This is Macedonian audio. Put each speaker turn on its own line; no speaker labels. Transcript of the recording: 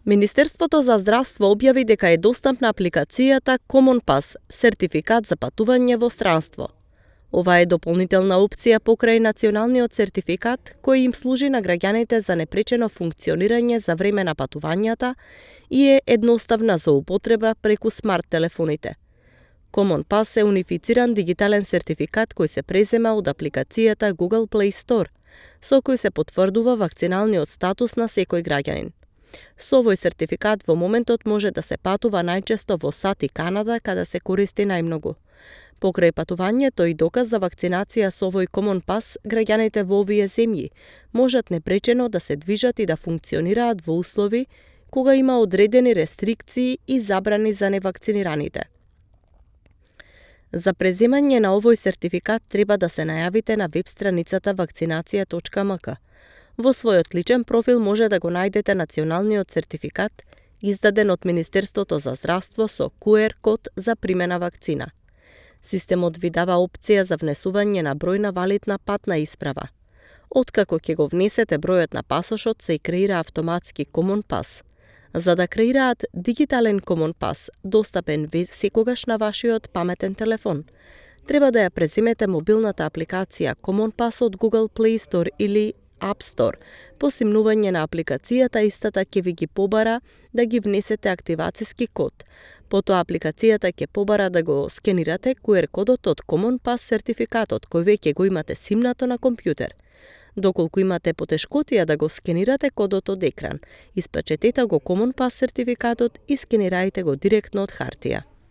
Министерството за здравство објави дека е достапна апликацијата Common Pass, сертификат за патување во странство. Ова е дополнителна опција покрај националниот сертификат кој им служи на граѓаните за непречено функционирање за време на патувањата и е едноставна за употреба преку смарт телефоните. Common Pass е унифициран дигитален сертификат кој се презема од апликацијата Google Play Store, со кој се потврдува вакциналниот статус на секој граѓанин. Со овој сертификат во моментот може да се патува најчесто во САД и Канада, каде се користи најмногу. Покрај патувањето и доказ за вакцинација со овој Common Pass, граѓаните во овие земји можат непречено да се движат и да функционираат во услови кога има одредени рестрикции и забрани за невакцинираните. За преземање на овој сертификат треба да се најавите на веб страницата vakcinacija.mk. Во својот личен профил може да го најдете националниот сертификат, издаден од Министерството за здравство со QR код за примена вакцина. Системот ви дава опција за внесување на бројна валидна патна исправа. Откако ќе го внесете бројот на пасошот, се и креира автоматски Common Pass. За да креираат дигитален Common Pass, достапен секогаш на вашиот паметен телефон, треба да ја преземете мобилната апликација Common Pass од Google Play Store или App Store. По симнување на апликацијата, истата ќе ви ги побара да ги внесете активацијски код. Потоа апликацијата ќе побара да го скенирате QR кодот од Common Pass сертификатот, кој веќе го имате симнато на компјутер. Доколку имате потешкотија да го скенирате кодот од екран, испечетете го Common Pass сертификатот и скенирајте го директно од хартија.